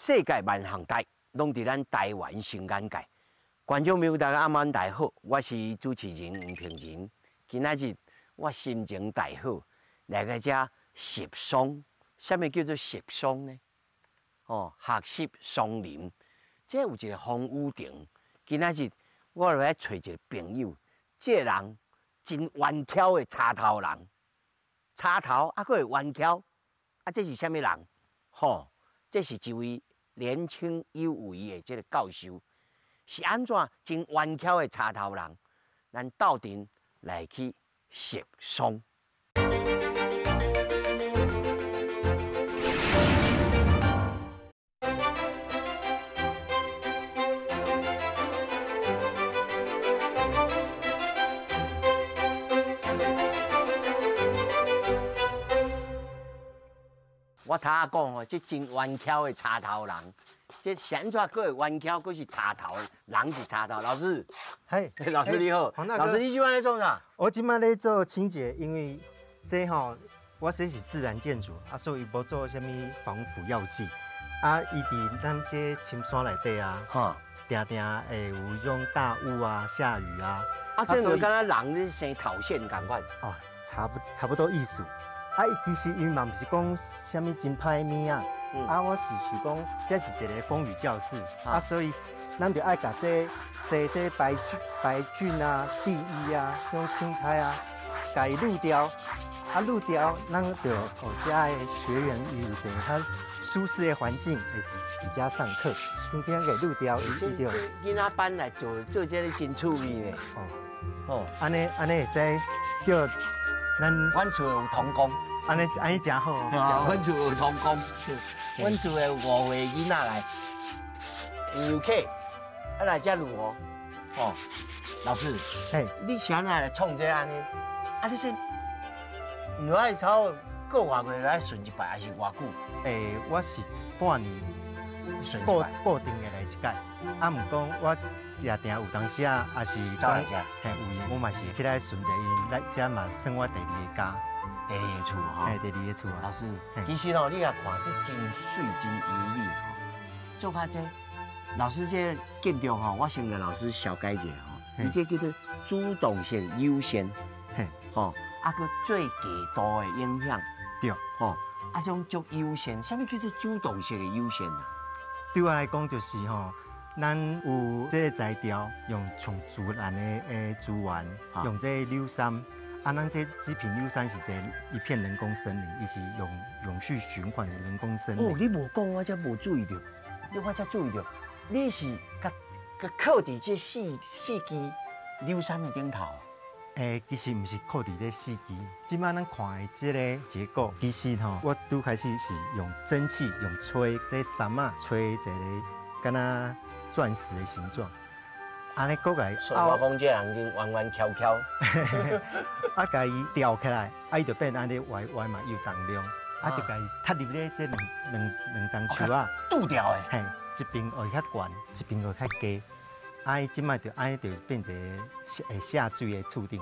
世界万象台，攏佇咱台灣新眼界。觀眾朋友大家暗晚大好，我是主持人黃平仁。今仔日我心情大好，來到遮習桑。啥物叫做習桑呢？哦，學習桑林，這有一個風雨亭。今仔日我來揣一個朋友，這個人真彎巧的柴頭人，柴頭啊，閣會彎巧，啊，這是啥物人？吼，這是一位年輕有為的這個教授，是按怎真彎巧的柴頭人？咱鬥陣來去習桑。我頭仔講吼，這真彎巧的柴頭人，這是按怎閣會彎巧，閣是柴頭人是柴頭。老師，嘿，老師你好，老師你這擺咧做啥？我這擺咧做清潔，因為這吼，我這是自然建築啊，所以無做啥物防腐藥劑啊。伊佇咱這深山內底啊，哈，定定會有這種大霧啊、下雨啊。啊，這就敢若人咧生頭癬仝款。哦，差不多意思。啊，伊其實伊嘛毋是講啥物真歹物啊，啊，我是想講，這是一個風雨教室，啊，所以咱就愛共這洗這白菌、白菌啊、地衣啊、這種青苔啊，共伊濾掉，啊，濾掉，咱就予遮的學員伊有一個較舒適的環境，會是佇遮上課。今天給濾掉，伊就囡仔班來做做這個真趣味呢。哦哦，按呢按呢會使叫。咱阮厝有童工，按呢按呢誠好。阮厝有童工，阮厝的5歲囡仔來，有遊客，啊來遮旅遊。哦，老師，嘿，你是按怎來創這按呢？啊，你這毋愛超過偌月來巡一擺，還是偌久？欸，我是半年固定的來一擺，啊，毋過我也定有當時啊，也是走來遮，嘿，有閒我嘛是起來巡者，因來遮嘛算我第二个家，第二个厝吼，嘿，第二个厝啊。老師，其實吼，你若看這真媠真優美吼，做較這老師這建築吼，我先共老師小解一下吼，伊這叫做主動性優先，嘿，吼，啊，閣最低度的影響，對，吼，啊，種足優先，啥物叫做主動性的優先啊？對我來講就是吼。咱有這個材料，用上自然的資源，用這個柳杉。啊，咱這這片柳杉是一片人工森林，伊是用永續循環的人工森林。哦，你無講我才無注意到，你我才注意到，你是共靠佇這四支柳杉的頂頭。欸，其實毋是靠佇這四支，這擺咱看的這個結構，其實吼，我拄開始是用蒸汽，用吹這杉仔，吹一個敢若鑽石的形狀，按呢閣共。所以我講這人真彎彎翹翹，啊，共伊吊起來，啊，伊就變按呢歪歪嘛，有重量，啊，就共伊插入咧這兩叢樹仔，拄掉的，嘿，一邊會較懸，一邊會較低，啊，伊這擺就按呢就變一個會下水的厝頂。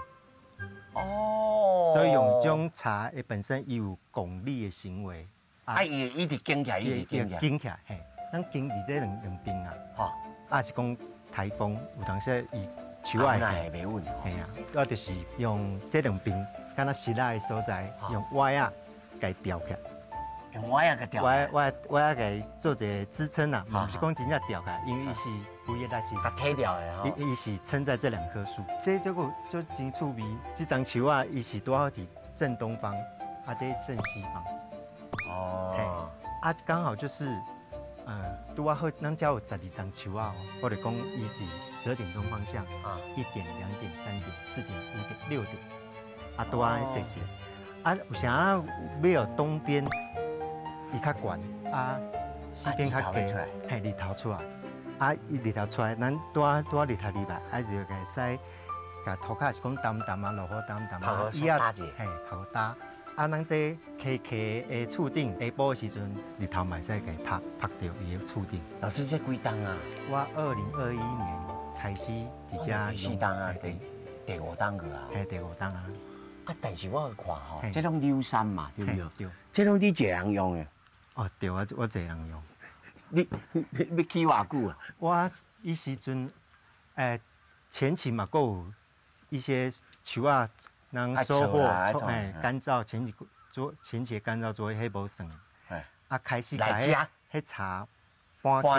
哦。所以用這種柴，伊本身伊有拱力的行為，啊，伊一直捲起來，一直捲起來，捲起來，嘿。咱經歷這兩邊啊，吼，啊是講颱風有當時伊樹仔會袂穩，嘿啊，我就是用這兩邊，敢若實的所在，用歪仔共吊起來，用歪仔共吊，歪歪仔共做一個支撐啊，毋是講真正吊起來，因為伊是規個是共體掉的吼，伊是撐在這兩棵樹，這這個就真趣味，這叢樹仔伊是拄好佇正東方，啊這正西方，哦，啊剛好就是。拄仔好，咱遮有12叢樹仔哦。我就講，伊是12點鐘方向，啊，1點、2點、3點、4點、5點、6點，啊，拄仔設計。啊，有啥要有東邊伊較懸，啊，西邊較低，嘿，日頭出來，啊，伊日頭出來，咱拄仔拄仔日頭入來，啊，就會使共塗跤是講澹澹啊，落雨澹澹啊，伊啊，嘿，頭打。啊，咱這溪溪的厝頂下晡的時陣，日頭嘛會使共曬曬著伊的厝頂。老師，這幾冬啊？我2021年開始佇遮。第四冬啊，第五冬去啊。嘿，第五冬啊。啊，但是我看吼，這攏柳杉嘛，對不對？對。這攏你一個人用的。哦，對，我一個人用。你欲起偌久啊？我彼時陣，前期嘛，閣有一些樹仔，人收穫，乾燥前期做前期乾燥作業，彼無算。啊，開始來遮，彼柴搬起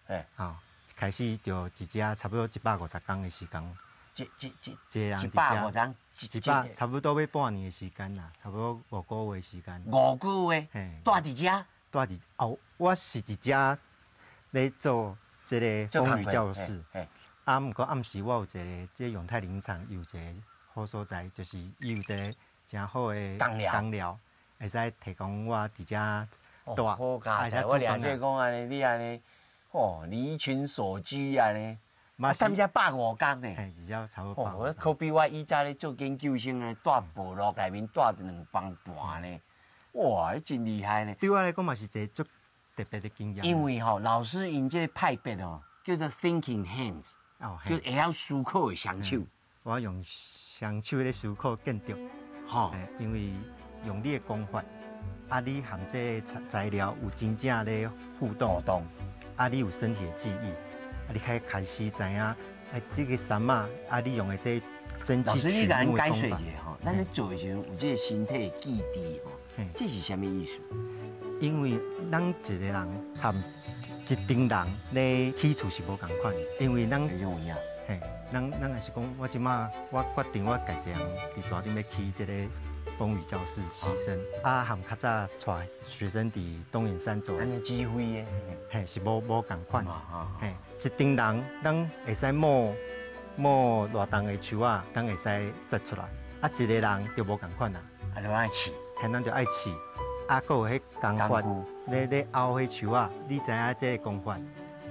來，好，開始就一隻差不多150工的時間。一一一，一百五十，一百差不多欲半年的時間啦，差不多五個月時間。五個月，住佇遮？住佇哦，我是佇遮咧做這個風雨教室。啊，毋過暗時我有一個，這永泰林場有一個好所在，就是伊有一個誠好的工寮，會使提供我佇遮住。好佳哉，我掠說講按呢，你按呢，哦，離群索居按呢，嘛，踮遮150工呢？嘿，至少差不多。哦，可比我以前咧做研究生咧，蹛部落內面蹛2房半呢，哇，真厲害呢。對我來講嘛是一個足特別的經驗。因為吼，老師𪜶這個派別吼，叫做 thinking hands。就會曉思考的雙手。我用雙手咧思考建築，吼，因為用你的工法，啊，你和這個材料有真正咧互動，互動，啊，你有身體的記憶，啊，你開開始知影，啊，這個杉仔，啊，你用的這蒸汽老師，你共咱解說一下吼，咱咧做的時陣有這個身體的記憶吼，這是啥物意思？因為咱一個人和一陣人咧起厝是無仝款的，因為咱，嘿，咱也是講，我這馬我決定我家己一個人佇山頂欲起這個風雨教室犧牲，啊，和較早帶學生佇東眼山做，按呢指揮的，嘿，是無仝款，嘿，一陣人咱會使摸摸偌重的樹仔，咱會使摘出來，啊，一個人就無仝款啦，啊，就愛試，嘿，咱就愛試。啊，閣有彼工法，咧拗彼樹仔，你知影這個工法，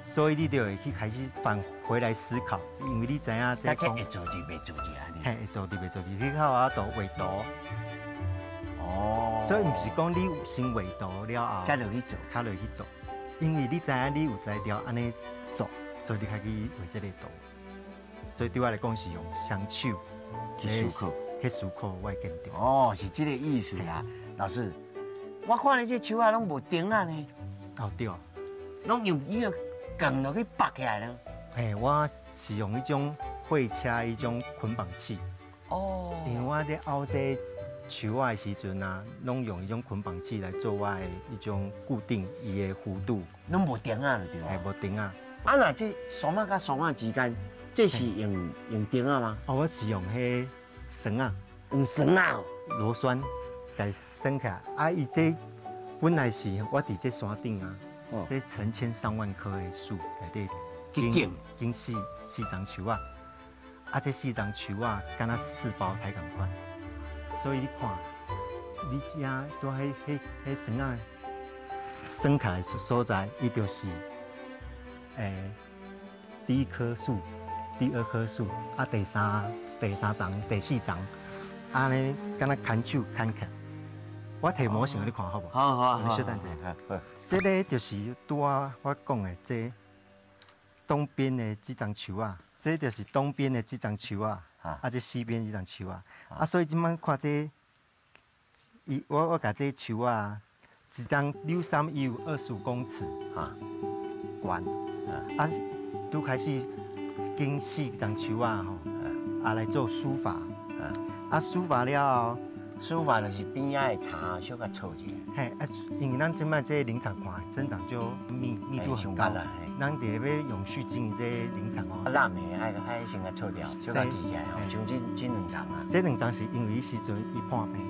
所以你就會去開始返回來思考，因為你知影這個會做佇袂做佇按呢？嘿，會做佇袂做佇，你較有法度畫圖。哦。所以毋是講你先畫圖了後，才落去做，才落去做，因為你知影你有材料按呢做，所以你才去畫這個圖。所以對我來講是用雙手去思考，去思考我的建築。哦，是這個意思啦，老師。我看你這樹仔攏無釘仔呢。哦，對，攏用伊個鋼落去縛起來了。嘿，我是用彼種貨車彼種捆綁器。哦。因為我咧拗這樹仔的時陣啊，攏用彼種捆綁器來做我的彼種固定伊的弧度。攏無釘仔對無？嘿，無釘仔。啊，若這杉仔佮杉仔之間，這是用釘仔嗎？哦，我是用彼繩仔。用繩仔。螺栓。共栓起來，啊！伊這本來是我佇這山頂啊，這成千上萬棵的樹內底，種種四叢樹仔，啊！這四叢樹仔敢若四胞胎仝款，所以你看，你遮拄彼彼彼繩仔栓起來所在，伊就是，第一棵樹，第二棵樹，啊，第三叢、第四叢，按呢敢若牽手牽起來。我提模型予你看好無？好好好，你稍等一下。這个就是拄仔我講的這東邊的這叢樹仔，這就是東邊的這叢樹仔，啊，這西邊這叢樹仔，啊，所以這擺看這，伊我共這樹仔，一叢柳杉伊有25公尺懸，啊，拄開始經四叢樹仔吼，啊來做疏伐，啊疏伐了後。疏伐就是邊仔的柴小可搓一下。嘿，啊，因為咱這擺這個林場看增長就密度很高，咱佇咧欲永續經營這個林場哦。爛的愛先共搓掉，小可記起來哦。像這兩叢啊。這兩叢是因為彼時陣伊破病。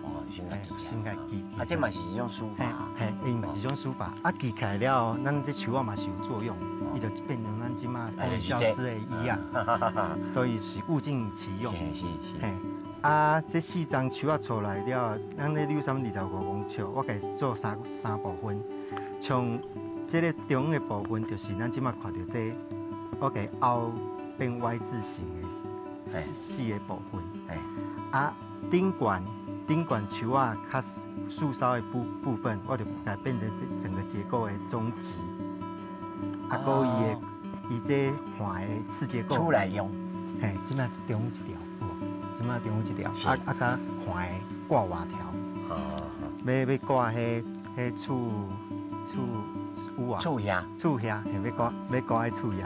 哦，先共記。先共記。啊，這嘛是一種疏伐。嘿，伊嘛是一種疏伐。啊，記起來了後，咱這樹仔嘛是有作用，伊就變成咱這擺教師的椅仔，所以是物盡其用。是是是。嘿。啊，這四叢樹仔出來了，咱這柳杉25公尺，我共做三部分。像這個中央的部分，就是咱這擺看著這個，我共凹變 Y 字形的四個部分。啊，頂懸樹仔較樹梢的部分，我就共變成這整個結構的終極。啊，閣伊的伊這橫的次結構。出來用。嘿，這擺中央一條。這擺中央這條，啊啊，佮橫的掛瓦條，欲掛彼厝厝有啊。厝遐，厝遐，嘿，欲掛欲掛佇厝遐，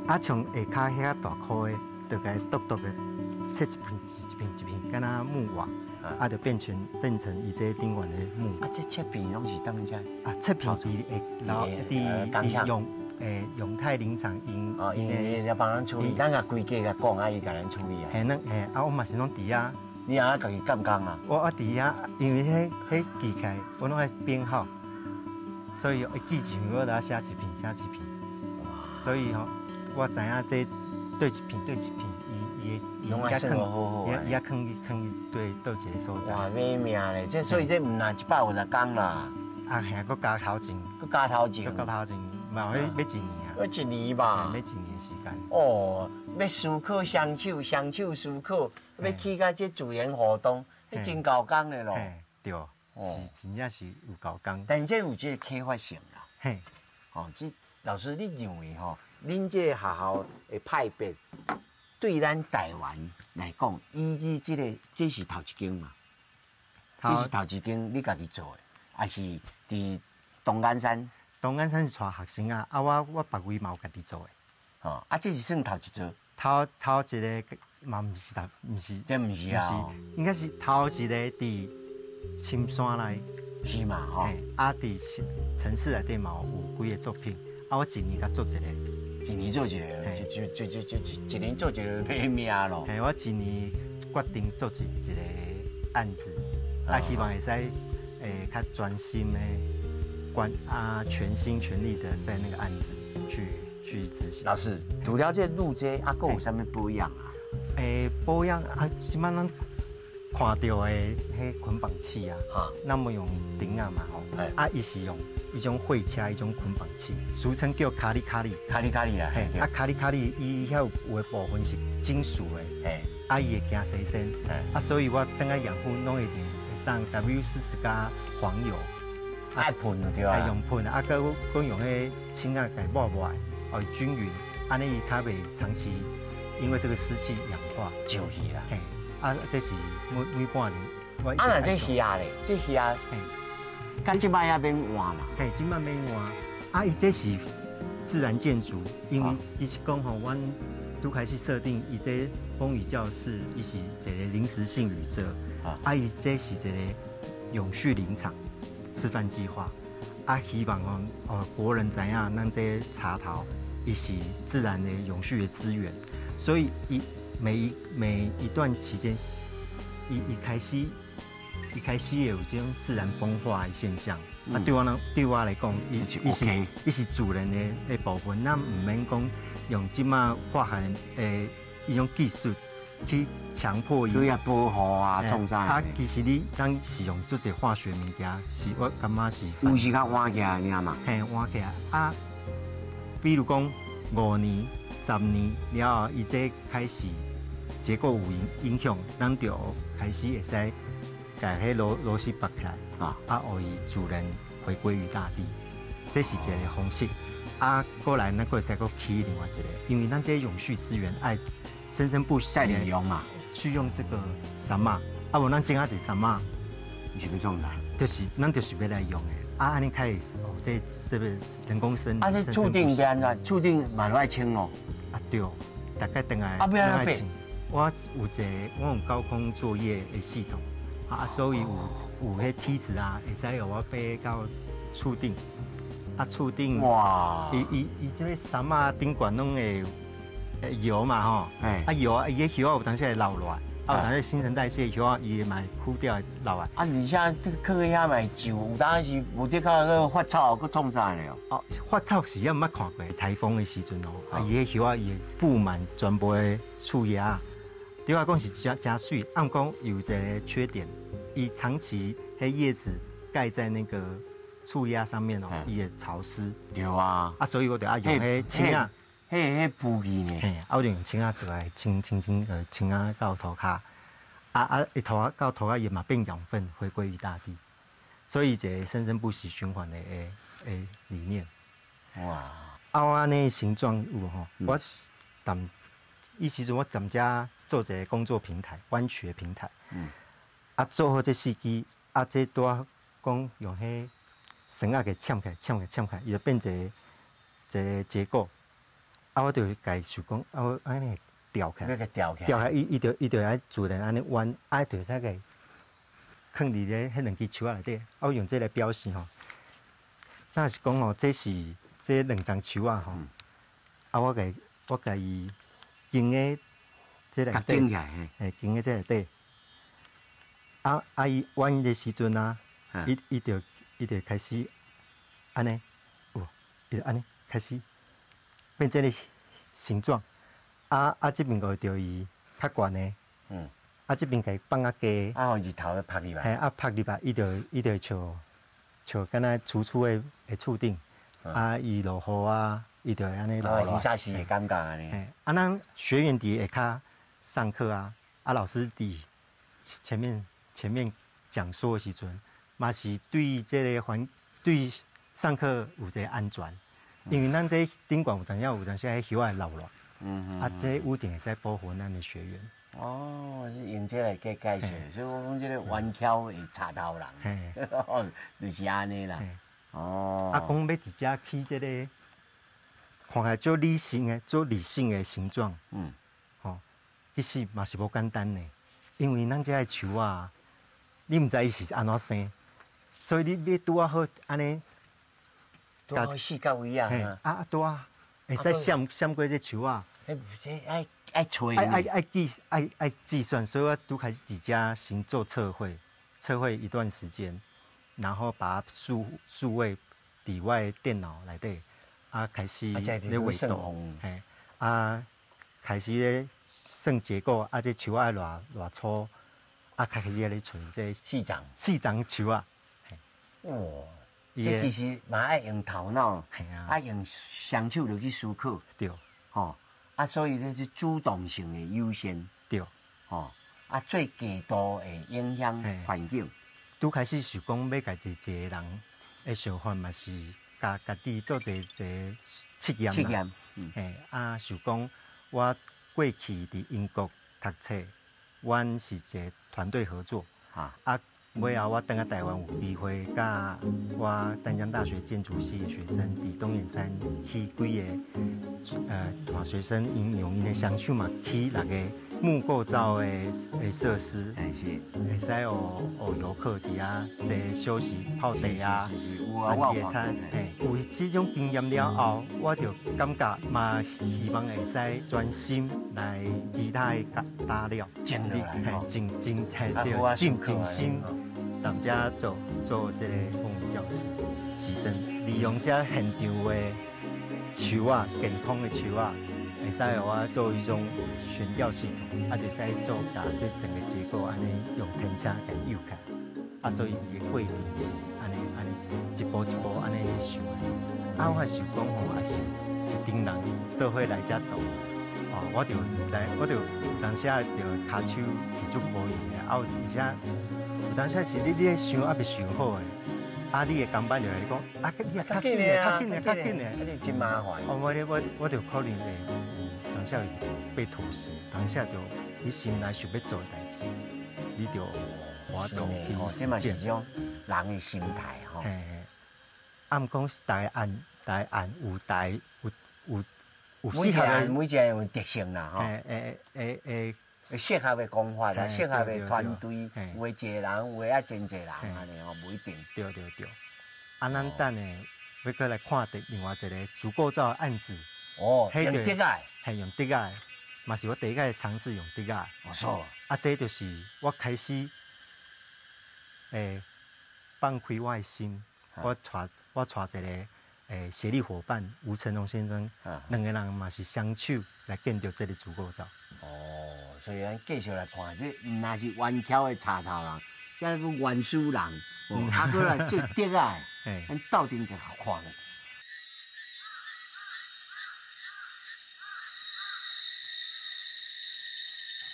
啊，像下跤遐大箍的，就共伊剁剁的，切一片一片一片，敢若木瓦，啊，就變成伊這頂懸的木。啊，這切片攏是佗位遮？啊，切片佇下，然後佇佇永泰林場𪜶哦，𪜶會幫咱處理，咱共規家共講，啊，伊共咱處理啊。嘿，咱嘿，啊，我嘛是攏佇遐。你也家己監工啊？我佇遐，因為彼記起來，我攏愛編號，所以一記一片，我就寫一片，寫一片。所以吼，我知影這對一片對一片，伊伊伊攏愛算好好。伊伊囥去囥去對佗一個所在。哇，欲命咧！這所以這毋但150工啦。啊，嘿，閣加頭前。閣加頭前。閣加頭前，嘛欲欲一年啊。欲一年吧。欲一年時間。哦，欲思考雙手，雙手思考，欲起到這自然活動，彼真夠工的咯。對，是真正是有夠工。但這有這個啟發性啦。嘿，哦，這老師你認為吼，恁這個學校的派別對咱台灣來講，以這個這是頭一間嘛？這是頭一間你家己做的，還是佇東眼山？東眼山是帶學生啊，啊我別位嘛有家己做的。哦，啊這是算頭一座。頭頭一個嘛毋是頭，毋是，這毋是啊，應該是頭一個佇深山內。是嘛吼？啊，佇城市內底嘛有幾個作品，啊，我一年才做一個。一年做一個，就就就就就一年做一個欲命咯。嘿，我一年決定做一一個案子，啊，希望會使會較專心的，關啊全心全力的在那個案子去執行。老師，除了這路這，啊，閣有啥物保養啊？欸，保養啊，這擺咱看到的彼捆綁器啊，咱們用釘仔嘛吼，啊，伊是用一種貨車一種捆綁器，俗稱叫卡里卡里。卡里卡里啊，嘿，啊卡里卡里，伊遐有的部分是金屬的，啊伊會驚洗身，啊所以我等下養護攏一定會上 W40 加黃油，愛噴就對啊，愛用噴，啊閣閣用彼清仔共抹抹，予伊均勻，按呢伊較袂長期因為這個濕氣氧化。就去啦。嘿，啊，這是每每半年。啊，若這瓦咧，這瓦，嘿，佮這擺也免換嘛。嘿，這擺免換。啊，伊這是自然建築，因為伊是講吼，阮拄開始設定，伊這風雨教室，伊是一個臨時性雨遮。啊，伊這是一個永續林場示範計劃。啊，希望哦，哦，國人知影，咱這茶頭，伊是自然的永續的資源，所以伊每一段期間，伊開始會有這種自然風化的現象。啊，對我來講，伊是自然的部分，咱毋免講用這馬化學的一種技術去強迫伊。對啊，保護啊，創啥？啊，其實你咱使用這濟化學物件，是我感覺是。有時較換起來爾嘛。嘿，換起來啊，比如講5年、10年了後，伊這開始結構有影響，咱就開始會使共彼螺絲拔起來，啊，予伊自然回歸於大地，這是一個方式。啊，過來咱閣會使閣起另外一個，因為咱這永續資源愛生生不息再利用嘛，去用這個杉仔，啊無咱種啊濟杉仔，是欲創啥？就是咱就是欲來用的。啊，按呢開始哦，這個人工森林。啊，這厝頂欲按怎？厝頂嘛愛清咯。啊對，大概轉來。啊，欲按怎變？我有一個，我用高空作業的系統，啊，所以有彼梯子啊，會使予我爬到厝頂。啊，厝頂哇！伊伊伊這個杉仔頂懸攏會油嘛吼，啊油啊，伊个葉仔有當時會落落來，啊有當時新陳代謝葉仔伊會嘛會枯掉落來。啊，而且這個囥遐嘛會蛀，有當時無得靠個發臭，閣創啥咧？哦，發臭是猶毋捌看過颱風的時陣哦，啊，伊彼葉仔伊會布滿全部的厝葉。對我來講是誠誠媠，按講有一個缺點，伊長期彼葉子蓋在那個厝葉上面哦，伊會潮濕。對啊。啊，所以我就愛用彼清仔，彼浮氣呢？嘿，啊，我就用清仔過來清清清，清仔到塗跤，啊啊，伊塗仔到塗跤伊嘛變養分，回歸於大地，所以一個生生不息循環的理念。哇！啊，我按呢形狀有吼，我踮彼時陣我踮遮做一個工作平台，彎曲的平台。啊，做好這四支，啊，這拄仔講用彼繩仔給嵌起來，嵌起來，嵌起來，伊就變一個一個結構。啊，我就共伊想講，啊，我按呢吊起來，吊起來，吊起來，伊就愛自然按呢彎，啊，就會使共囥佇咧彼兩支樹仔內底。啊，我用這來表示吼，若是講吼，這是這兩叢樹仔吼，啊，我共伊經個這內底，嘿，經個這內底。啊，伊彎的時陣啊，伊就開始按呢，有，伊就按呢開始變這個形狀。啊，這邊個就伊較懸的，啊，這邊共伊放較低，啊，予日頭咧曬入來，嘿，啊，曬入來，伊就像敢若粗粗的的厝頂，啊，伊落雨啊，伊就會按呢落落來。啥時會感覺按呢？嘿，啊，咱學員佇下跤上課啊，啊，老師佇前面講說的時陣，嘛是對這个環對上課有一个安全，因為咱這頂懸有當時有當時彼葉仔會落落，啊，這屋頂會使保護咱的學員。哦，是用這來解解釋，所以我講這个彎曲的柴頭人，就是按呢啦。哦，啊，講欲佇遮起這个，看起來足理性的、足理性的形狀，吼，其實嘛是無簡單的，因為咱這个樹仔，你毋知伊是按怎生，所以你欲拄仔好按呢，拄好四角位啊，啊拄仔會使閃閃過這樹仔。這愛愛揣，愛愛愛計愛愛計算，所以我拄開始佇遮先做測繪，測繪一段時間，然後把數位佇我的電腦內底，啊開始咧畫圖，嘿，啊開始咧算結構，啊這樹仔偌偌粗，啊開始咧揣這四叢四叢樹仔，哇，這其實嘛愛用頭腦，愛用雙手落去思考，對，吼。啊，所以咧是主動性的優先，對，吼，啊，最低度會影響環境。拄開始想講欲共一一个人的想法嘛是共家己做一個一個試驗。試驗，嘿，啊，想講我過去佇英國讀冊，阮是一個團隊合作，啊，尾後我轉來台灣有機會，佮我淡江大學建築系的學生佇東眼山起幾个大學生，𪜶用𪜶的雙手嘛起六个木構造的設施，會使予遊客佇遐坐休息、泡茶啊，還是野餐。嘿，有這種經驗了後，我就感覺嘛希望會使專心來其他的打料，嘿，靜靜嘿對，靜靜心。踮遮做做這个鳳梨教室，師生利用這現場的樹仔，健康的樹仔，會使予我做一種懸吊系統，啊，就會使做共這整個結構按呢用天車共誘起來，啊，所以伊的過程是按呢按呢一步一步按呢去想的。啊，我想講吼，也是一陣人做伙來遮做，哦，我就毋知，我就有當時就跤手就足無閒的，啊，有而且。有當時是你咧想猶未想好的，啊，你的工班就來講，啊，你較緊的，較緊的，較緊的，啊，你真麻煩。哦，我就可能會有當時會被妥協，當時就你心內想欲做的代誌，你就無法度去實踐。這嘛是種人的心態吼。嘿嘿，啊，毋講逐个案，逐个案有逐个有有適合的，每一个有特性啦吼。欸。適合的方法啦，適合的團隊，有的一個人，有的愛真濟人，按呢吼，無一定。對對對。啊，咱等下欲閣來看著另外一個竹構造的案子。哦，用竹仔。係用竹仔，嘛是我第一擺嘗試用竹仔。哦，錯。啊，這就是我開始，放開我的心，我帶一個協力夥伴吳成龍先生，兩個人嘛是雙手來建築這个竹構造。哦，所以咱繼續來看，這毋但是彎曲的柴頭人，這閣原始人，啊，閣來做竹仔，咱鬥陣去看。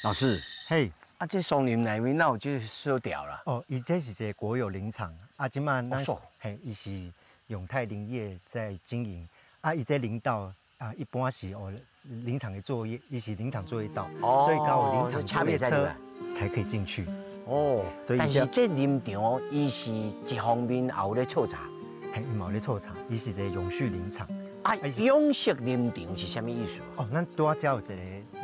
老師，嘿，啊，這松林內面哪有這小條啦？哦，伊這是一個國有林場，啊，這擺咱，嘿，伊是永泰林業在經營，啊，伊這林道啊，一般是哦林場的作業，伊是林場作業道，所以靠林場作業車才可以進去。哦，所以但是這林場伊是一方面也有咧採茶，嘿，伊嘛有咧锉柴，伊是一個永續林場。啊，永續林場是啥物意思？哦，咱拄仔遮有一個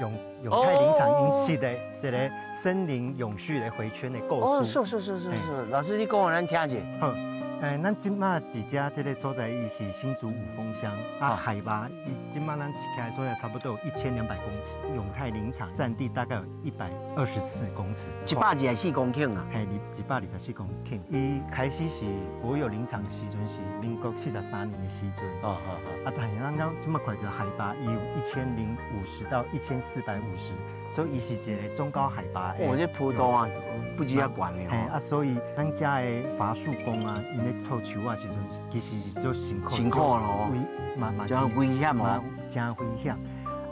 永泰林場永續的一個森林永續的迴圈的故事。哦，是是是是是，老師你講予咱聽者。好，咱這馬佇遮這個所在，伊是新竹五峰鄉，啊，海拔，這馬咱徛的所在差不多有1200公尺。永泰林場佔地大概有124公尺，124公頃啊。嘿，124公頃。伊開始是國有林場的時陣是民國43年的時陣。啊，但是咱講這馬看著海拔伊有1050到1450，所以伊是一個中高海拔。哦，這坡度啊，不止遐懸的。嘿，啊，所以咱遮的伐樹工啊，𪜶咧锉樹仔時陣，其實是足辛苦。辛苦咯，嘛嘛真危險哦，真危險。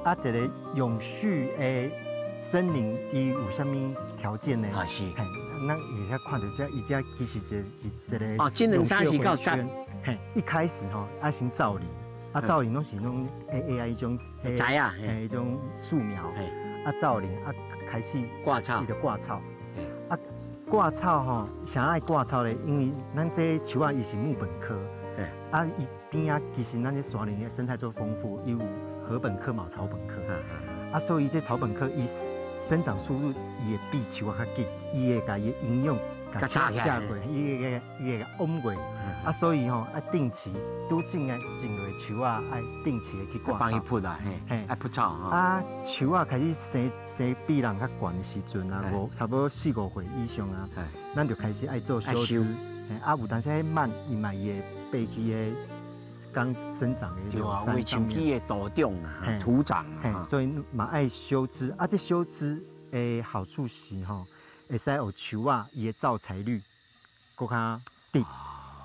啊，一個永續的森林，伊有啥物條件呢？啊是。嘿，咱會使看著這，伊遮其實是一個哦，這兩三是夠十。嘿，一開始吼，愛先造林，啊造林攏是攏 AI 彼種知啊，彼種樹苗，啊造林啊開始掛草，伊就掛草。啊掛草吼，啥愛掛草咧？因為咱這樹仔伊是木本科，啊伊邊仔其實咱這山林的生態足豐富，伊有禾本科嘛，草本科。啊，所以這草本科伊生長速度伊會比樹仔較緊，伊會共伊營養共吃過，伊會共嚶過。啊，所以吼，啊定期拄種的種落樹仔，愛定期的去掛草。幫伊鋪啊，嘿，愛鋪草。啊，樹仔開始生生比人較懸的時陣啊，差不多四五歲以上啊，咱就開始愛做修枝。啊，有當時慢，伊嘛伊會爬去的剛生長的柳杉上面。的土長啊，土長啊，所以嘛愛修枝。啊，這修枝的好處是吼，會使予樹仔伊的造材率閣較低。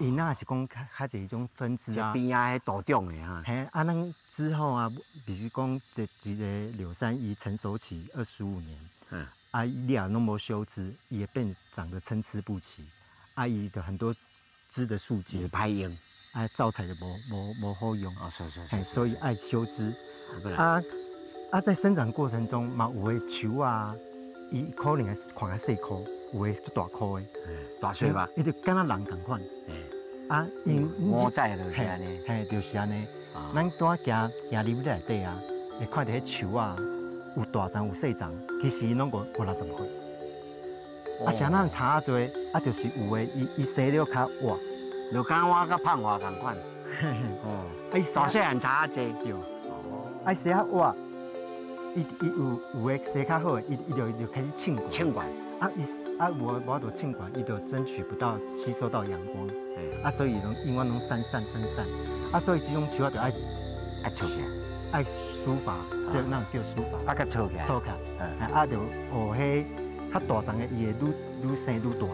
伊若是講較較濟種分枝啊，邊仔彼杜長的哈。嘿，啊，咱之後啊，比如講這一個柳杉，伊成熟期25年，啊，你若攏無修枝，伊會變長得參差不齊，啊，伊的很多枝的樹節歹用，啊，造材就無好用，哦，是是，嘿，所以愛修枝。啊啊，在生長過程中嘛，有的樹啊，伊可能會看較細棵，有的足大棵的，大細吧，伊就敢若人仝款。啊，因五仔就是按呢，嘿，就是按呢。咱拄仔行行入內底啊，會看著彼樹仔有大叢有細叢，其實攏五六十歲。啊，啥人差濟？啊，就是有的伊伊生了較活，就敢我佮胖活仝款。哦，啊，伊大細漢差濟。對。啊，生較活，伊伊有有的生較好的，伊伊就就開始衝懸。衝懸。啊，伊啊無無法度衝懸，伊就爭取不到吸收到陽光。啊，所以攏永遠攏散散散散。啊，所以這種樹仔就愛愛锉起來，愛疏伐，這咱叫疏伐。啊，共锉起來。锉起來。啊，就予彼較大叢的，伊會愈愈生愈大，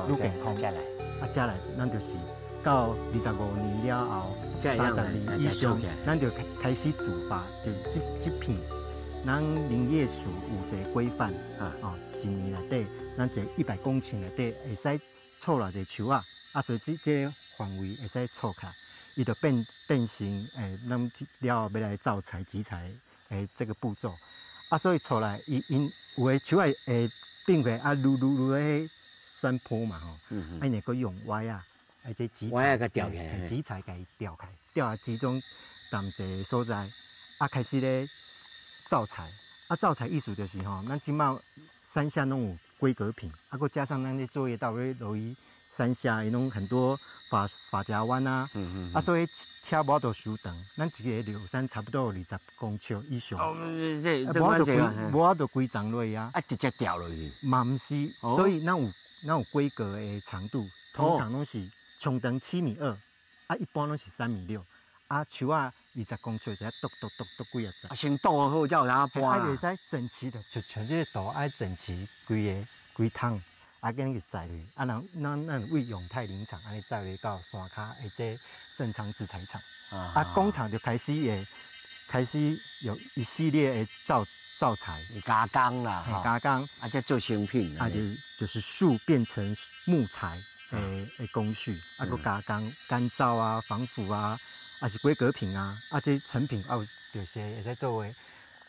愈健康。才來。啊，才來，咱就是到25年了後，30年以上，咱就開始主伐，就是這這片，咱林業署有一個規範，哦，一年內底，咱這100公頃內底會使锉偌濟樹仔，啊，所以這這個範圍會使锉起來，伊就變成咱了後欲來造材集材的這個步驟，啊，所以锉來，伊𪜶有的樹仔會變過啊，愈愈愈咧山坡嘛吼，啊，𪜶會閣用歪仔，啊，這集歪仔共吊起來，集材共伊吊起來，吊啊集中佇一個所在，啊，開始咧造材，啊，造材意思就是吼，咱這馬山下攏有規格品，啊，閣加上咱咧作業道咧落去山下，伊攏很多髮夾彎啊，啊，所以車無法度收長，咱一個柳杉差不多有20公尺以上，哦，這無法度規無法度規叢落啊，啊，直接掉落去，嘛毋是，所以咱有咱有規格的長度，通常攏是長長7米2，啊，一般攏是3米6，啊，樹仔20公尺就篤篤篤篤幾仔層。啊，先篤好才有通搬。啊，會使整齊的，就像這個圖愛整齊規个規桶，啊，按呢去載落去，啊，人咱咱為永泰林場按呢載落到山跤的這正昌製材廠，啊，工廠就開始會開始有一系列的造材加工啦，加工，啊，再做成品，啊，就是樹變成木材的工序，啊，閣加工乾燥啊、防腐啊，啊是規格品啊，啊，這成品啊，有就是會使作為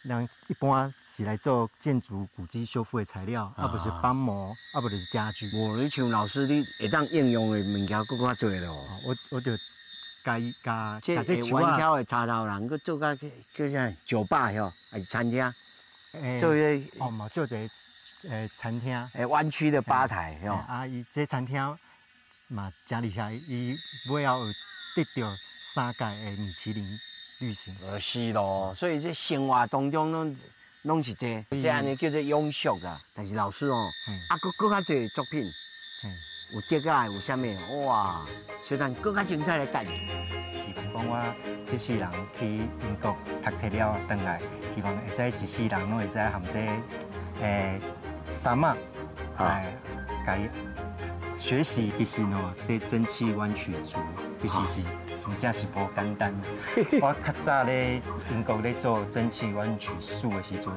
人一般是來做建築古蹟修復的材料，啊，無是板模，啊，無就是家具。無，你像老師，你會當應用的物件閣較濟咯。我就共伊共這會彎曲的柴頭人，閣做甲叫啥酒吧吼，還是餐廳？做一個哦，嘛做一個餐廳。彎曲的吧台吼。啊，伊這餐廳嘛誠厲害，伊尾後有得著三屆的米其林綠星。是咯，所以這生活當中攏是這，這按呢叫做永續啊。但是老師哦，啊，閣較濟作品，有竹仔，有啥物？哇！所以咱閣較精彩來等。希望講我這世人去英國讀冊了，轉來，希望會使一世人攏會使含這杉仔來共伊學習。其實喏，這蒸汽彎曲竹其實是真正是無簡單。我較早咧英國咧做蒸汽彎曲樹的時陣，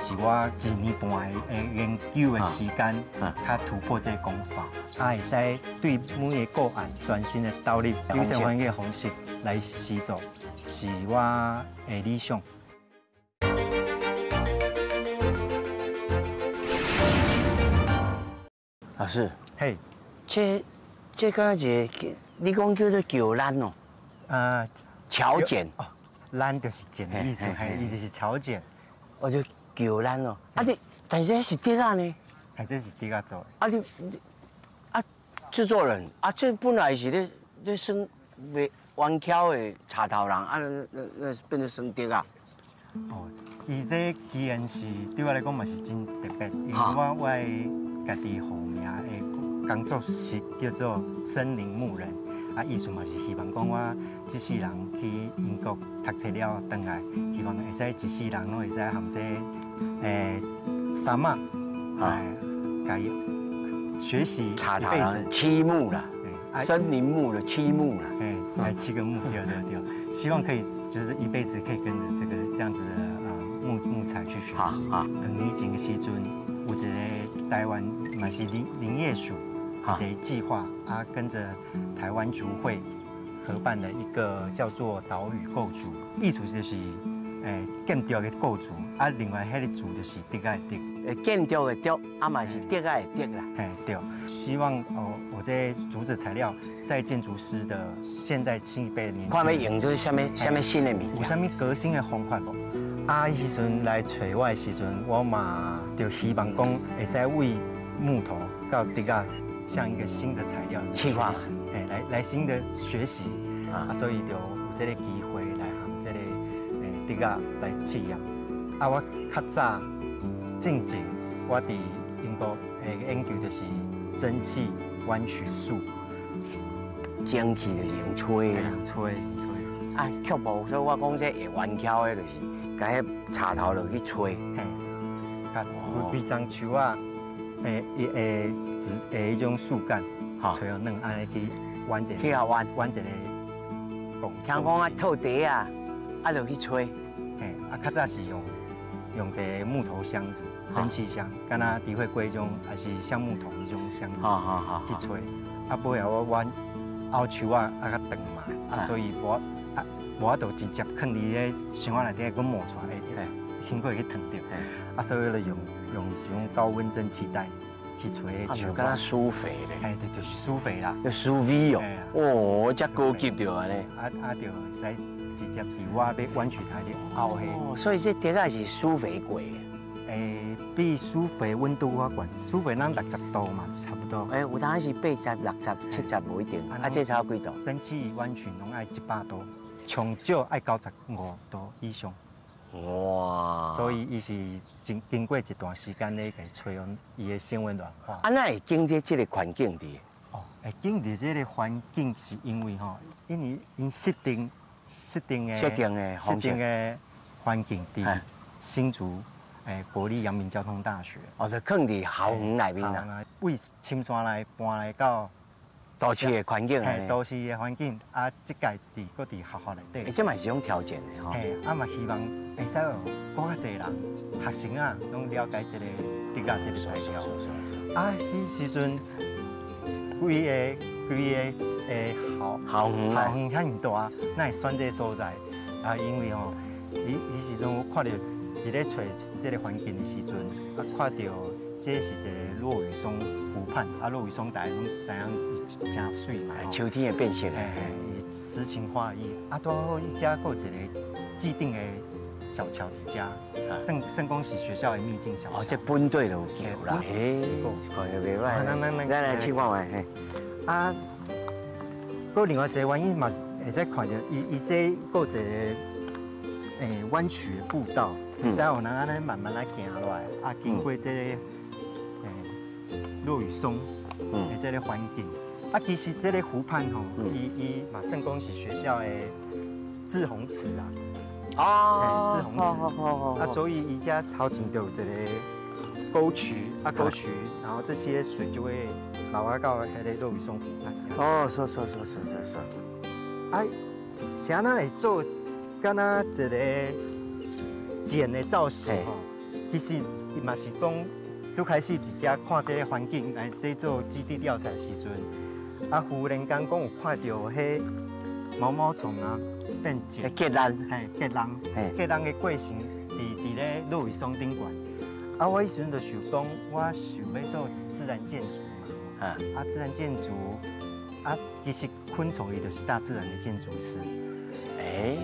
是我一年半的研究的時間，較突破這個工法，啊，會使對每一個個案全新的投入，友善環境的方式來施做，是我的理想。老師，嘿，這敢若一個，你講叫做橋欄哦？橋剪哦，欄就是剪的意思，嘿，意思是橋剪。哦，就橋欄哦，啊你，但是這是竹仔呢？係這是竹仔做的。啊你，啊製作人，啊這本來是咧耍賣彎曲的柴頭人，啊那變做耍竹仔。哦，伊這既然是對我來講嘛是真特別，因為我的家己號名的工作室叫做森林牧人。啊，意思嘛是希望講我這世人去英國讀冊了，轉來，希望會使一世人攏會使含這杉仔來共伊學習一輩子。七木啦，森林木的七木啦，來七個木，對對對，希望可以就是一輩子可以跟着這個這樣子的木材去學習。2年前的時陣，有一個台灣嘛是林業署。一個計劃啊，跟着台灣竹會合辦的一個叫做島嶼構築，意思就是建築的構築啊，另外彼個竹就是竹仔的竹，建築的竹，啊嘛是竹仔的竹啦。嘿，對，希望哦，我這竹子材料在建築師的現在新一輩的年輕人，看欲用做啥物啥物新的物件，有啥物革新的方法無？啊，彼時陣來揣我的時陣，我嘛就希望講會使為木頭到竹仔。像一個新的材料，試看，哎，來新的學習，啊，所以就有這個機會來和這個竹仔來試驗。啊，我較早進前我佇英國的研究就是蒸汽彎曲術，蒸汽就是用吹的，吹吹。啊，曲無，所以我講這會彎曲的，就是共彼柴頭落去吹。嘿，啊，規叢樹仔。會直彼種樹幹，吹予軟，按呢去彎一個，去予彎，彎一個拱。聽講啊，套袋啊，啊落去吹。嘿，啊，較早是用一個木頭箱子，蒸汽箱，敢若智慧櫃種，還是橡木桶彼種箱子，去吹。啊，尾後我彎後樹仔啊較長嘛，啊，所以無啊無法度直接囥佇咧箱仔內底，閣冒出來，會輕過去燙著。啊，所以就用這種高溫蒸汽袋去吹樹。啊，敢若施肥咧？哎，對，就是施肥啦。就施肥哦。哦，遮高級著按呢。啊，就會使直接佇我欲彎曲台的凹下。哦，所以這竹仔是施肥過的。比施肥溫度較懸，施肥咱60度嘛，差不多。有當時80、60、70無一定。啊，這差幾度？蒸汽彎曲攏愛100度，上少愛95度以上。哇！所以伊是經過一段時間咧，共吹伊的升溫軟化。啊，哪會經這個環境佇？哦，會經佇這個環境是因為吼，因為𪜶設定的環境佇新竹國立陽明交通大學。哦，就囥佇校園內面啊。為深山內搬來到都市的環境，嘿，都市的環境啊，這屆佇閣佇學校內底。這嘛是一種挑戰的吼。嘿，啊嘛希望會使予閣較濟人學生啊，攏了解這個竹仔這個材料。啊，彼時陣規個校園遐爾大，哪會選這個所在？啊，因為吼，彼時陣我看著伫咧揣這个環境的時陣，啊，看著這是一个落羽松湖畔，啊，落羽松大家攏知影伊誠媠嘛，秋天會變色的，伊詩情畫意，啊，拄好伊遮閣有一个既定的小橋佇遮，算算講是學校的秘境小橋。哦，這本地就有橋啦，欸，看著袂䆀，咱來試看覓，嘿。啊，閣另外一個原因嘛是會使看著伊這閣有一个彎曲的步道，會使予人按呢慢慢來行落來，啊，經過這个落羽松的這个環境。啊，其實這个湖畔吼，伊嘛算講是學校的滯洪池啊。哦，滯洪池。啊，所以伊遮頭前就有一个溝渠，啊，溝渠，然後這些水就會流啊到彼个落羽松湖畔。哦，是是是是是是。啊，是按怎會做敢若一个繭的造型吼？其實伊嘛是講，拄開始佇遮看這个環境來這做基地調查的時陣，啊，忽然間講有看著彼毛毛蟲啊變茧，結蠓，嘿，結蠓，結蠓的過程，佇咧落羽松頂懸。啊，我彼時陣就想講，我想欲做自然建築嘛，啊，自然建築，啊，其實昆蟲伊就是大自然的建築師。欸，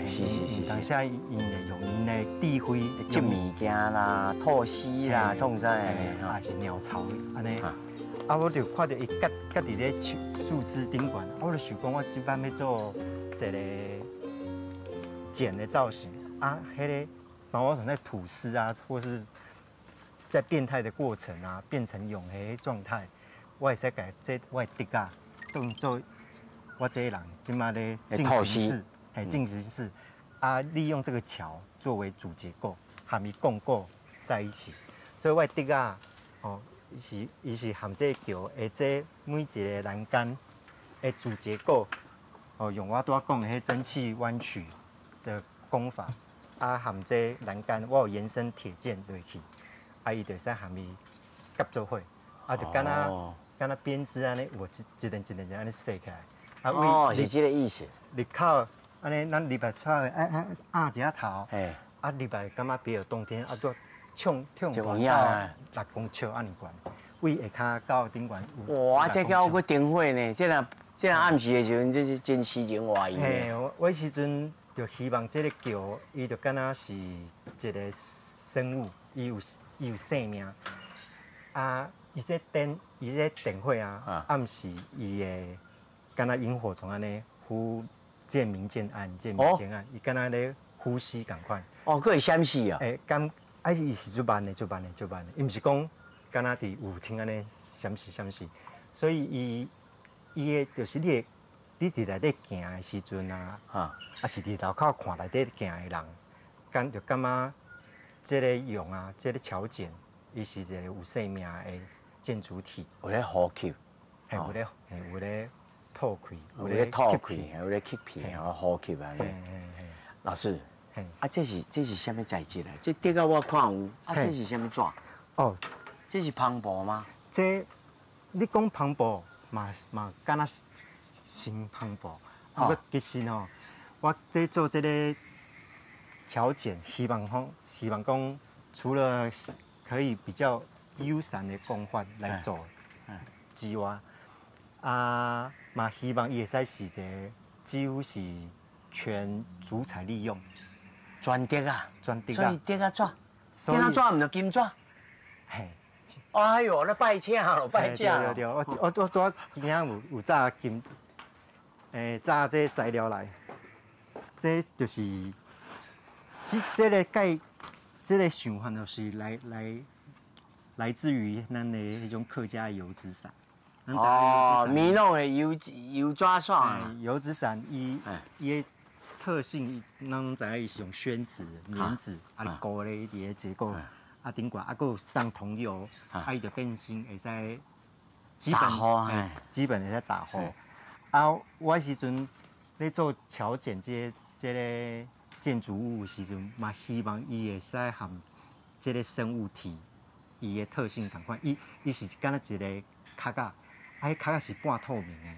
是是是，當下𪜶會用𪜶的智慧，織物件啦、吐絲啦、創啥的，抑是鳥巢按呢。啊，我就看著伊結結佇咧樹樹枝頂懸，我就想講，我這擺欲做一个繭的造型啊，彼个毛毛蟲在吐絲啊，或是在變態的過程啊，變成蛹的狀態，我會使共這我的竹仔當做我這个人這擺咧進行式，嘿，進行式啊，利用這個橋作為主結構，和伊共構在一起，所以我的竹仔哦，伊是含這个橋的這每一个欄杆的主結構，哦，用我拄仔講的彼蒸汽彎曲的工法，啊，含這欄杆，我有延伸鐵件落去，啊，伊就會使含伊夾做伙，啊，就敢若敢若編織按呢，有一一層一層按呢踅起來。啊，哦，是這个意思。入口按呢，咱入來出來，哎哎，壓一下頭，啊，入來感覺別有洞天，啊，拄衝衝到6公尺按呢懸，位下跤到頂懸。哇，這叫閣燈火呢？這若這若暗時的時陣，這是真詩情畫意。嘿，我彼時陣就希望這个橋，伊就敢若是一个生物，伊有生命。啊，伊這燈，伊這電火啊，暗時伊會敢若螢火蟲按呢忽漸明漸暗，漸明漸暗，伊敢若咧呼吸仝款。哦，閣會閃爍啊？欸，敢，啊伊是足慢的，足慢的，足慢的，伊毋是講敢若佇霧天按呢閃爍閃爍，所以伊的就是你會，你佇內底行的時陣啊，啊是佇樓跤看內底行的人，敢就感覺這个蛹啊，這个橋繭，伊是一个有生命的建築體，有咧呼吸，嘿，有咧，嘿，有咧吐氣，有咧吐氣，有咧吸氣，呼吸按呢。老師，啊，這是啥物材質啊？這竹仔我看有，啊，這是啥物紙？哦，這是帆布嗎？這你講帆布嘛嘛，敢若像帆布。啊，我其實吼，我這做這个橋繭，希望講，除了可以比較友善的工法來做之外，啊，嘛希望伊會使是一个幾乎是全竹材利用，全竹啊，全竹啊，所以竹仔紙，竹仔紙毋就金紙？嘿，哎喲，那拜請咯，拜請。對對對，我我拄仔今仔有紮金，紮這材料來，這就是，其實這个概，這个想法就是來自於咱的彼種客家油紙傘。哦，棉櫳的油紙傘。油紙傘伊的特性，咱攏知影伊是用宣紙、棉紙啊，糊咧佇咧結構啊頂懸，啊閣有上桐油，啊伊就變成會使基本基本會使紮好。啊，我彼時陣咧做橋繭這个建築物的時陣，嘛希望伊會使含這个生物體伊的特性仝款，伊是敢若一个殼仔，啊，彼殼仔是半透明的，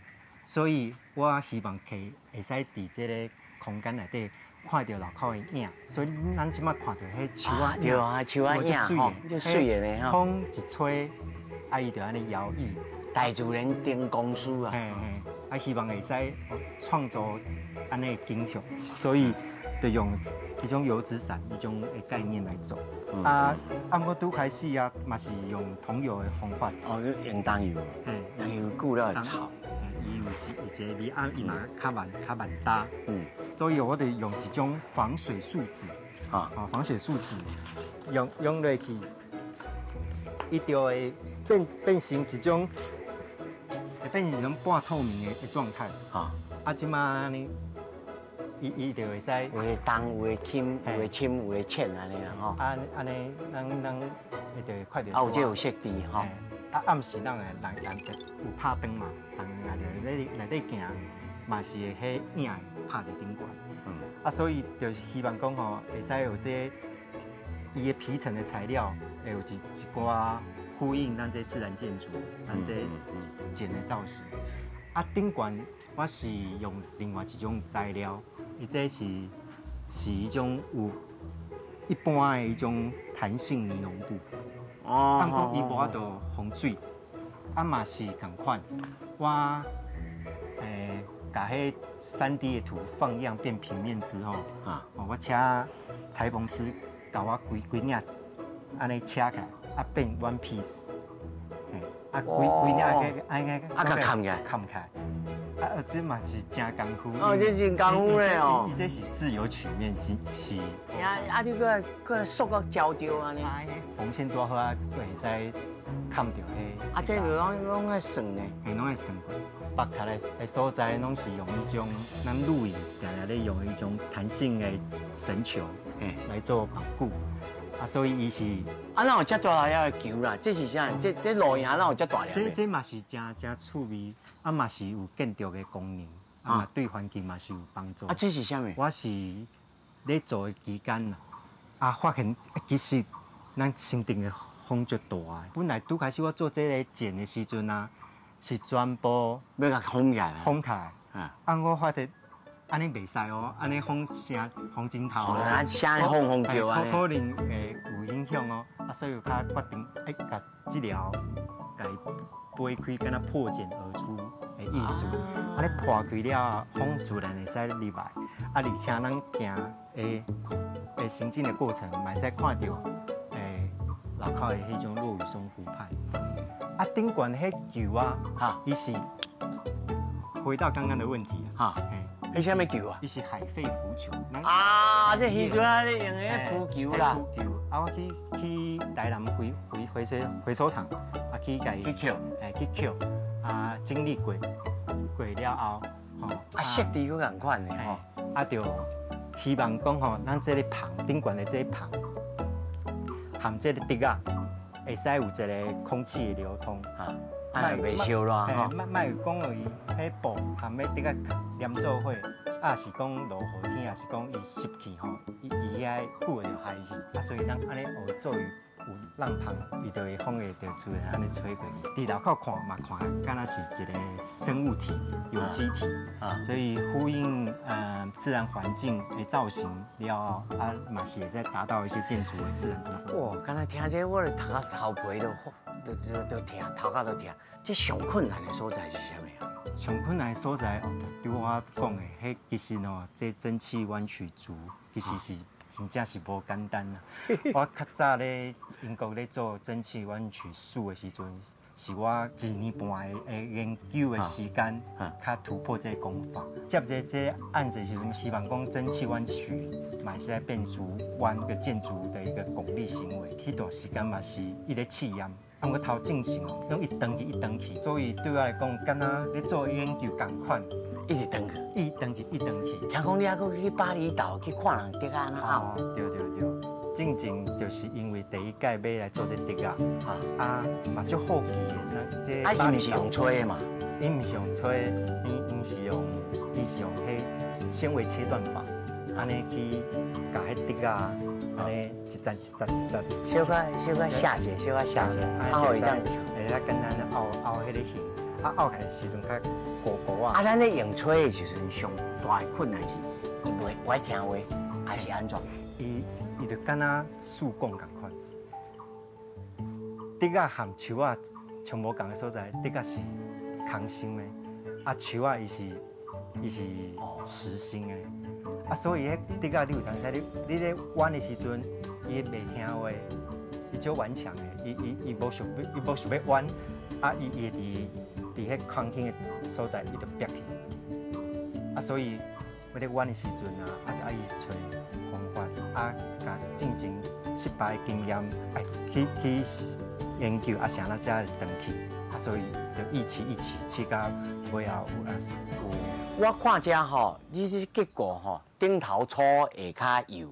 所以我希望可以會使佇這个空間內底看著樓口的影，所以咱這馬看著彼樹仔對啊，樹仔影吼，足媠的呢吼。風一吹，啊，伊就按呢搖曳。大自然燈光師啊。嘿嘿，啊，希望會使創造按呢的景象，所以就用彼種油紙傘彼種的概念來做。啊，啊，毋過拄開始啊，嘛是用桐油的方法。哦，用桐油。桐油久了會臭。伊有一個味，啊，伊嘛較慢較慢焦。所以我就用一種防水樹脂。啊。防水樹脂用落去，伊就會變成一種，會變成一種半透明的狀態。啊。啊，這馬按呢，伊就會使有的重，有的輕，有的深，有的淺按呢啦吼。按按呢，咱會就會看著。啊，有這有設置吼。啊，暗時咱會人有拍燈嘛，人若咧內底行，嘛是會彼影拍佇頂懸。啊，所以就希望講吼，會使有這個伊的皮層的材料，會有一寡呼應咱這自然建築，咱這剪的造型。啊，頂懸我是用另外一種材料，伊這是一種有一般的一種彈性尼龍布。哦。啊，毋過伊無法度防水，啊嘛是仝款。我共彼3D 的圖放樣變平面之後，啊，我請裁縫師共我規規領按呢車起來，啊變 one piece，啊規規領個按呢啊共崁起來，崁起來，啊這嘛是真功夫。哦，這真功夫咧哦。伊這是自由曲面，是。啊啊！你閣閣縮個膠著按呢？縫線拄好啊，閣會使崁著彼。啊，這攏愛算呢？嘿，攏愛算過。北卡的所在，攏是用彼種咱露營定定咧用彼種彈性的繩球，來做綁固。啊，所以伊是啊，哪有遮大粒的球啦？這是啥？這露營哪有遮大粒？這嘛是誠誠趣味，啊嘛是有建築的功能，啊嘛對環境嘛是有幫助。啊，這是啥物？我是咧做的期間啊，發現其實咱身頂的風足大的。本來拄開始我做這个剪的時陣啊，是全部欲共封起來，封起來。啊，我發現按呢袂使哦，按呢風聲風真頭，啊，聲風風叫啊，可能會有影響哦。啊，所以較決定愛共這條共伊掰開，敢若破繭而出的意思。按呢破開了，風自然會使入來。啊，而且咱行的的行進的過程，嘛會使看著樓口的彼種落羽松湖畔。啊，頂懸彼球啊，哈，伊是回到剛剛的問題啊，哈，彼啥物球啊？伊是海廢浮球。啊，這漁船啊，咧用的浮球啦。浮球，啊，我去台南回收廠，啊，去共伊去抾，去抾，啊，整理過，過了後，吼，啊，設置閣仝款的吼，啊，就希望講吼，咱這個棚頂懸的這個棚，含這個竹仔，會使有一個空氣的流通，啊，啊，袂燒熱吼。莫莫講伊彼布含彼竹仔黏做伙，啊是講落雨天，抑是講伊濕氣吼，伊伊遐久會著害去，啊，所以咱按呢學做伊有浪芳，伊就會風會就自然按呢吹過去。佇樓口看嘛，看敢若是一個生物體、有機體，啊，所以呼應自然環境的造型了後，啊嘛是會使達到一些建築的自然風光。哇，敢若聽這我頭殼頭皮都疼，頭殼都疼。這上困難的所在是啥物啊？上困難的所在，哦，就拄我講的，彼其實吼，這蒸汽彎曲竹其實是真正是無簡單啊。我較早咧英國咧做蒸汽彎曲樹的時陣，是我一年半的研究的時間，較突破這個工法。接這案子的時陣，希望講蒸汽彎曲嘛會使變竹彎個建築的一個拱力行為。彼段時間嘛是一直試驗。啊，毋過頭進前哦，攏一轉去一轉去，所以對我來講，敢若咧做研究仝款，一直轉去，一轉去，一轉去。聽講你猶閣去巴厘島去看人竹仔按怎拗？對對對，進前就是因為第一屆欲來做這竹仔，啊嘛足好奇的，這啊，伊毋是用吹的嘛？伊毋是用吹，伊是用彼纖維切斷法，按呢去共彼竹仔。按呢一層一層一層，小可小可寫者，小可寫者，啊，予伊當會使簡單的拗拗彼个形，啊拗起來時陣較糊糊啊。啊，咱咧用吹的時陣，上大的困難是，伊袂不愛聽話，還是按怎？伊就敢若樹幹仝款，竹仔和樹仔上無仝的所在，竹仔是空心的，啊樹仔伊是實心的，啊所以彼竹仔你有當時你咧彎的時陣，伊袂聽話，伊足頑強的，伊無想欲彎，啊伊會佇彼空心的所在，伊就煏去，啊所以我咧彎的時陣啊，啊就愛揣方法，啊共進前失敗的經驗，愛去研究，啊啥物才會轉去，啊所以就一期一期試到尾後有啊有。我看這吼，你這結構吼，頂頭粗下跤幼，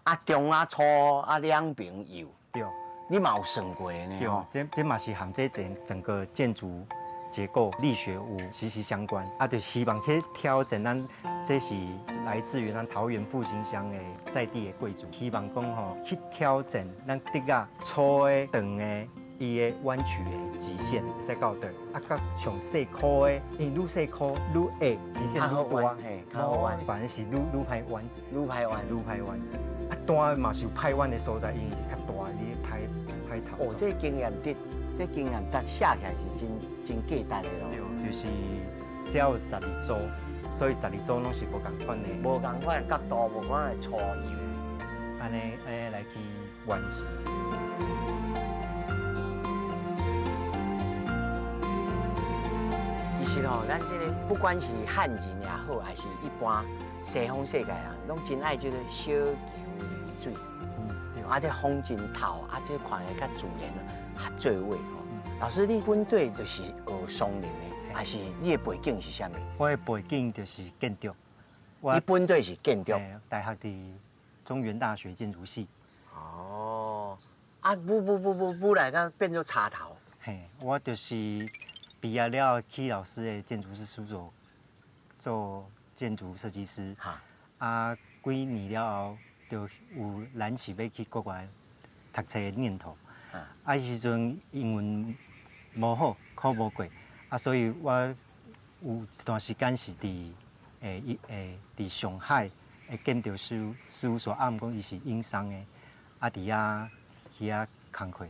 啊中仔粗啊兩邊幼。對。你嘛有算過呢？對，這嘛是和這整個建築結構力學有息息相關。啊，就希望去挑戰咱，這是來自於咱桃園復興鄉的在地的貴族，希望講吼去挑戰咱竹仔粗的、長的，伊的彎曲的極限會使到佗，啊，佮上細箍的，因為愈細箍愈下極限愈大，較好彎，反正是愈歹彎，愈歹彎，愈歹彎。啊，大嘛是有歹彎的所在，因為是較大，你歹歹操作。哦，這經驗值，這經驗值寫起來是真真價值的咯。對，就是只有12組，所以12組攏是無仝款的。無仝款的角度，無仝款的粗幼，按呢來去完成。其實吼，咱這個不管是漢人也好，還是一般西方世界人，攏真愛這個小橋流水。嗯，啊，這風真透，啊，這看起來較自然，合做伙吼。老師，你本底就是學松林的，還是你的背景是啥物？我的背景就是建築。你本底是建築？大學佇中原大學建築系。哦，啊，不來，甲變做插頭。嘿，我就是。畢業了後去老師的建築師事務所做建築設計師。啊，幾年了後，就有燃起欲去國外讀冊的念頭。啊，彼時陣英文無好，考無過，啊，所以我有一段時間是佇上海的建築師事務所，啊，毋過伊是英商的，啊，佇遐去遐工課，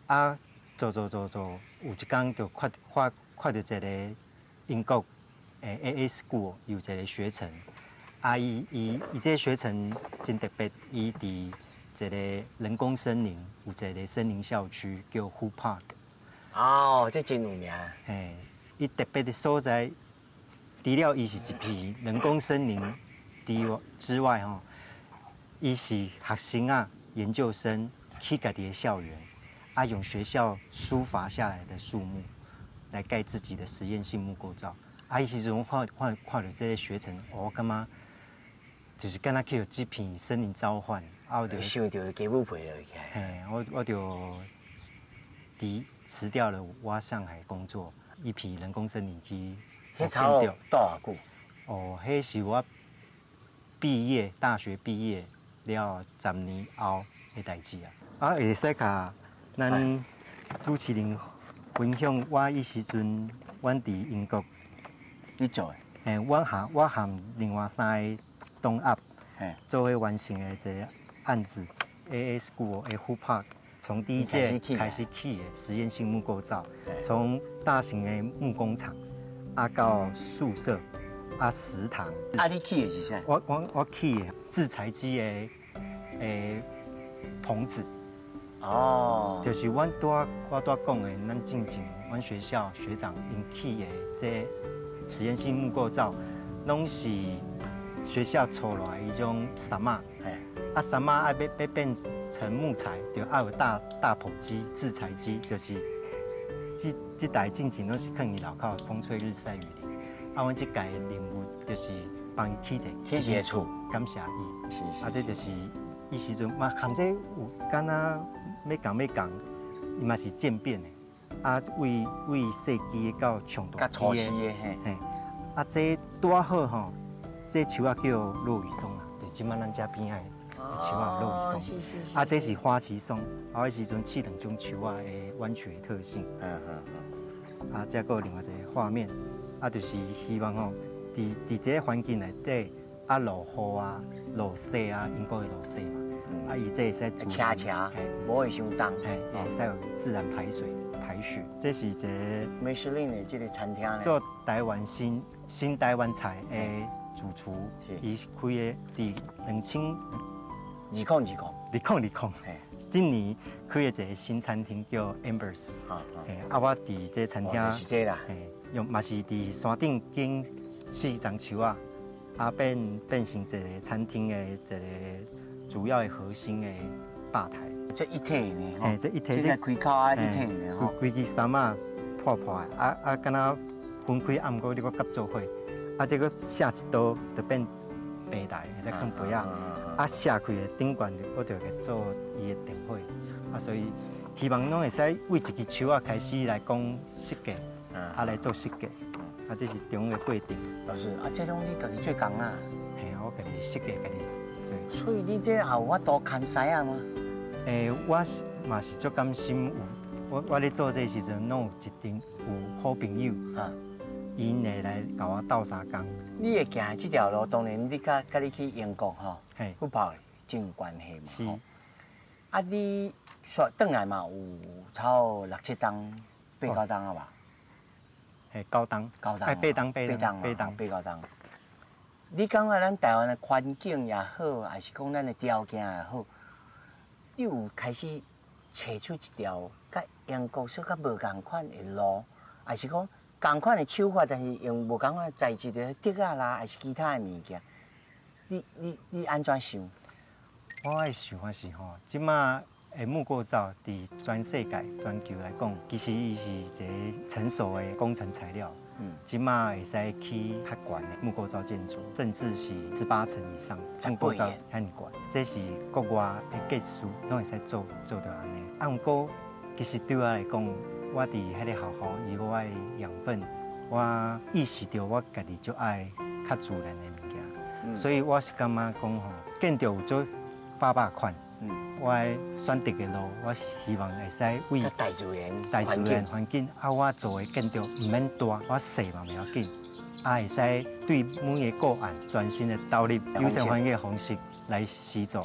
啊。做做做做，有一工就看著一個英國AA School 有一個學程，啊，伊這個學程真特別，伊佇一個人工森林有一個森林校區叫 Hoo Park。哦，這真有名。嘿，伊特別的所在，除了伊是一片人工森林之外，吼，伊是學生啊、研究生去家己的校園。他用學校疏伐下來的樹木，來蓋自己的實驗性木構造。啊，彼時陣我看著這個學程，我感覺就是敢若去予這片森林召喚，啊，我就想著雞母皮落去。嘿，我就辭掉了我上海工作，一批人工森林去。彼差不多多久？哦，彼是我畢業大學畢業了10年後的代誌啊。啊，會使共咱主持人分享，我彼時陣，阮佇英國，你做的？嘿，我和另外3個同學做伙完成的一個案子，AA School 的 Hoo Park，從第一屆開始起的實驗性木構造，從大型的木工廠，啊到宿舍，啊食堂。啊，你起的是啥？我起的製材機的棚子。哦，就是阮拄仔我拄仔講的，咱進前阮學校學長𪜶起的這實驗性木構造，攏是學校厝落來彼種杉仔，啊杉仔愛欲變成木材，就愛有大剖機、製材機，就是這台進前攏是囥佇樓跤，風吹日曬雨淋。啊，阮這屆的任務就是幫伊起一個厝，感謝伊。啊，這就是彼時陣嘛，含這有敢若欲仝欲仝，伊嘛是漸變的。啊，為細枝的到上大枝的，嘿。啊，這拄仔好吼，這樹仔叫落羽松啊，就這擺咱遮邊仔的樹仔落羽松。啊，這是花旗松，啊，彼時陣試兩種樹仔的彎曲的特性。啊，這閣有另外一個畫面，啊，就是希望吼，佇這個環境內底，啊，落雨啊，落雪啊，英國會落雪嘛，啊，伊這會使自斜斜，無會傷重，嘿，會使有自然排水排雪。這是一個米其林的這個餐廳做台灣新新台灣菜的主廚，伊開的佇2020，2020，今年開的一個新餐廳叫 Embers，啊，我佇這餐廳，就是這啦，用嘛是佇山頂間四叢樹仔。啊，變成一個餐廳的一個主要的核心的吧台。這一體呢？嘿，這一體這開口啊，一體呢？吼。規支衫仔破破的，啊啊，敢若分開，啊，毋過你閣夾做伙，啊，這個下一刀就變平台，會使囥杯仔，啊，下開的頂懸我就會做伊的電火，啊，所以希望攏會使為一支樹仔開始來講設計，啊，來做設計。啊，這是中的過程。老師，啊，這攏你家己做工啊？嘿，我家己設計，家己做。所以你這也有法度牽師仔嗎？我是嘛是足甘心有，我咧做這時陣，攏有一定有好朋友，啊，𪜶會來共我鬥相共。你會行這條路，當然你佮佮你去英國吼，去跑真有關係嘛。是。啊，你煞轉來嘛有差不多六七冬、八九冬啊吧？嘿，九冬，九冬，八冬，八冬，八冬，八九冬。你感覺咱台灣的環境也好，還是講咱的條件也好，你有開始揣出一條佮英國說較無仝款的路，還是講仝款的手法，但是用無仝款的材質的竹仔啦，還是其他的物件？你按怎想？我的想法是吼，這馬的木構造佇全世界、全球來講，其實伊是一個成熟的工程材料。這馬會使起較懸的木構造建築，甚至是18層以上木構造遐爾懸。這是國外的技術，攏會使做到按呢。啊，毋過其實對我來講，我佇彼个學校以我的養分，我意識著我家己足愛較自然的物件，所以我是感覺講吼，建築有做百百款。我選擇的路，我希望會使為大自然、大自然環境啊，我做的建築毋免大，我細嘛袂要緊，啊，會使對每个個案全身的投入，友善環境的方式來施做，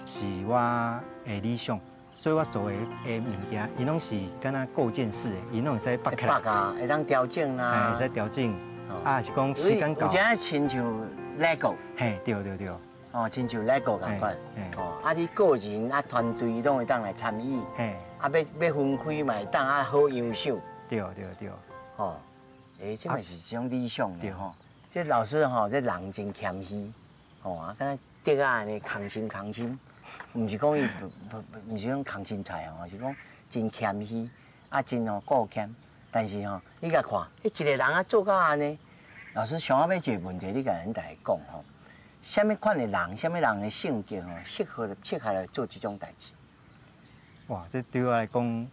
是我的理想。所以我做的物件，伊攏是敢若構建式的，伊攏會使拔起來，拔啊，會當調整啊，會使調整，啊，是講時間到。有影親像 LEGO，嘿，對對對。哦，親像 LEGO 仝款，哦，啊，你個人啊，團隊攏會當來參與，啊，欲分開嘛會當啊，好優秀，對對對，哦，欸，這嘛是一種理想的吼。這老師吼，這人真謙虛，吼啊，敢若竹仔按呢空心空心，毋是講伊不，毋是講空心菜哦，是講真謙虛，啊，真吼顧謙。但是吼，你共看，彼一个人啊做到按呢，老師想要一個問題，你共咱大家講吼。啥物款的人，啥物人的性格吼，適合來做這種代誌？哇，這對我來講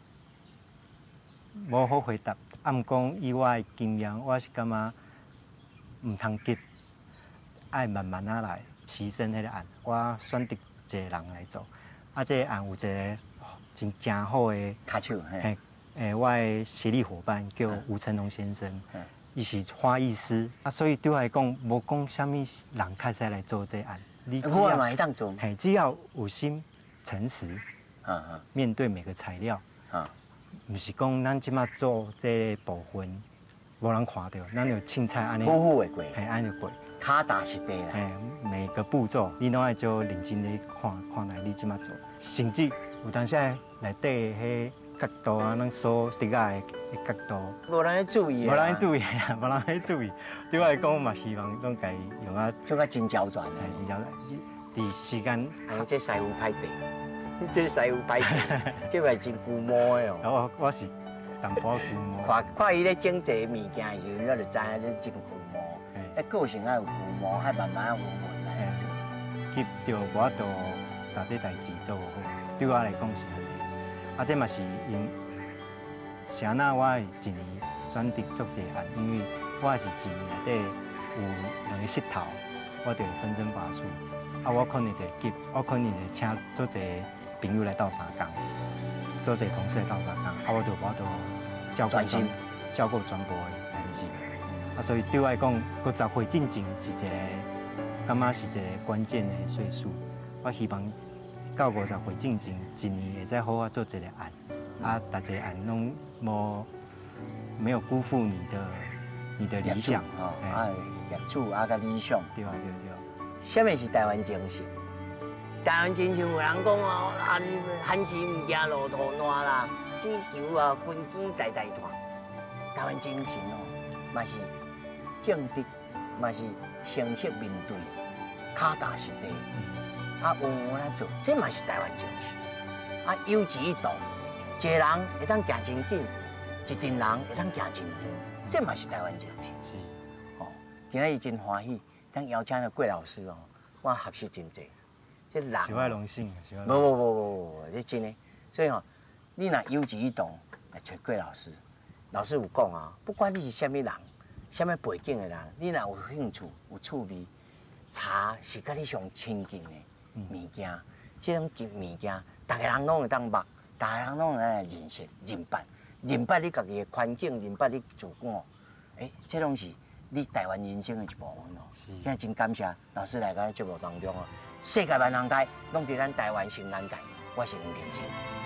無好回答。啊，毋過以我的經驗，我是感覺毋通急，愛慢慢仔來，提升彼个案。我選擇一個人來做，啊，這個案有一個真好的跤手，嘿，我的協力夥伴叫吳成龍先生。伊是花藝師啊，所以對我來講，無講啥物人較使來做這案。你只要會當做，嘿，只要有心、誠實，面對每個材料，毋是講咱這馬做這個部分，無人看著，咱就凊彩按呢，好好的過，嘿，按呢過，腳踏實地啦。嘿，每個步驟你攏愛做認真咧看，看來你這馬做，甚至有當時內底彼角度啊，咱鎖竹仔的角度，無人去注意，無人去注意啊，無人去注意。對我來講，嘛希望攏家己用啊，做甲真周全，真周全。佇時間，哎，這師傅歹地，這師傅歹地，這嘛真龜毛的哦。我是淡薄仔龜毛。看看伊咧整這個物件的時陣，我就知影這真龜毛。彼個性愛有龜毛，愛慢慢穩穩來做。急著無法度共這代誌做好，對我來講是按呢。啊，這嘛是因，是按怎我會一年選擇做這個案，因為我是一年內底有兩個穡頭，我就會分身乏術。啊，我可能就會急，我可能會請做一個朋友來鬥相共，做一個同事來鬥相共，啊，我就無法度照顧照顧全部的代誌。啊，所以對我來講，閣10歲進前是一個感覺是一个關鍵的歲數。我希望到50歲進前，一年會使好好做一个案，啊，逐一个案攏無沒有辜負你的理想。哦，啊，業主啊，佮理想。對啊，對對。啥物是台灣精神？台灣精神有人講哦，啊，你番薯毋驚路途爛啦，只求啊根基代代傳。台灣精神哦，嘛是正直，嘛是誠實面對，腳踏實地，啊，有有來做，這嘛是台灣精神。啊，有志一同，一个人會當行真緊，一陣人會當行真遠，這嘛是台灣精神。是，哦，今仔日真歡喜，當邀請著郭老師哦，我學習真濟。這人是我的榮幸。無無無無無，這真的。所以吼，你若有志一同來揣郭老師，老師有講啊，不管你是啥物人，啥物背景的人，你若有興趣、有趣味，茶是佮你上親近的物件。這種物件，逐个人攏會當捌，逐个人攏會來認識、認捌、認捌你家己的環境，認捌你自我。欸，這攏是你台灣人生的一部分哦。今日真感謝老師來到節目當中哦。世界萬人台，攏佇咱台灣新眼界。我是黃平生。